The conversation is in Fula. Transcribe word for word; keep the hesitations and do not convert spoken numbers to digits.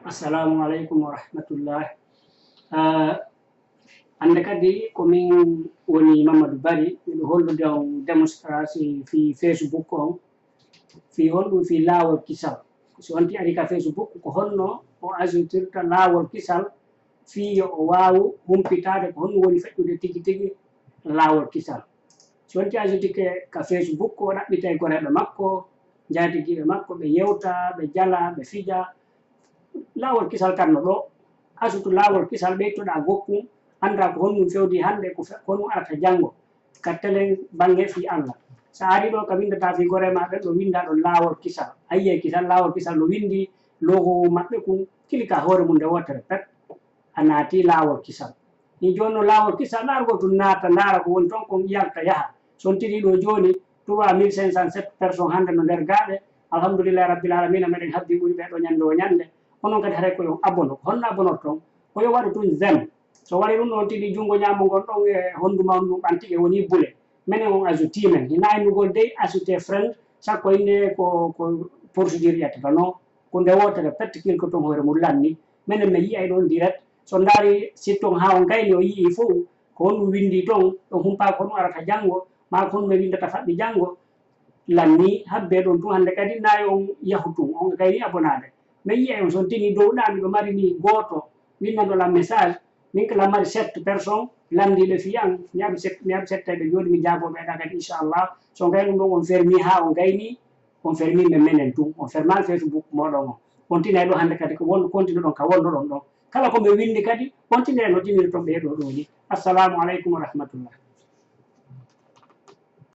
Assalamu alaikum wa rahmatullah. Ah, hannde kadi ko min woni Mamadou Bari, miɗo hollude on démonstration fii Facebook on, fii honɗum fii laawol kisal. So on ti ari ka Facebook, ko honno o ajoutirta laawol kisal fii yo o waawu humpitaade ko honɗum woni feƴƴude tigi tigi laawol kisal. So on ti ajoutike ka Facebook, o ɗaɓɓitay goreeɓe makko, njaatigiiɓe makko, ɓe yewta, ɓe jala, ɓe fija. Laawol kisal kan no ɗo. Ajoute laawol kisal, ɓeytoɗaa gokkun, anndaa ko honɗum fewndi hannde, ko fe-, ko honɗum arata janngo. Ka telen bannge fii Allah. So a ari ɗo ka winndataa fii goree maa ɓen, ɗo winndaa ɗon laawol kisal. A yi'ay kisal, laawol kisal no winndi, logo maɓɓe kun, kilika hoore mun nde wootere pet. A naati laawol kisal. Ni jooni no laawol kisal, laargol tun naata, ndaara ko woni ton kon, yalta, yaha. So on tigi ɗo jooni, trois mille cinq cent sept personnes hannde no nder gaaɓe. Alhamdulillahi Rabbil Alamina, meɗen habbi ɓuri ɓe ɗo ñannde o ñannde. Onon kadi haray ko yo on abono. Ko honno abonorton? Ko yo waɗu tun j'aime. So waɗi ɗun, on tigi junngo ñaamo ngon ɗon e honndu ma on ɗun ɓanti e woni bule. Menen on ajouti men. Hina innugol dey ajouter friend, sakko innde ko, ko procédure ƴettata no. Ko nde wootere pet kilkoton hoore mun lanni. Menen mi yi'ay ɗon direct. So ndaari site on haa on gayni o yi'i fow, ko honɗum winndi ton, ɗon humpaa ko honɗum arata janngo, maa ko honɗum ɓe winndata faɓɓi janngo, lanni habbe ɗon tun hannde kadi nayi on yahu tun, on gayni abonaade. Mi yi'ay on so on tini dow ɗaa miɗo mari ni gooto, winnanɗo lan message, min ko lan mari sept personnes lanndiiɓe fii an, mi abi sept, mi abi settayɓe jooni mi jaaboo ɓe ɗaa kadi inchallah. So on gayni ɗon on fermi haa on gayni, on fermi men menen tun, on fermaali Facebook mooɗon on. On tinay ɗo hannde kadi ko won, continue ɗon ka wonnoɗon ɗon. Kala ko ɓe winndi kadi, continue no tinirton ɓe ɗo ɗo ni. Assalamu alaikum wa rahmatullah.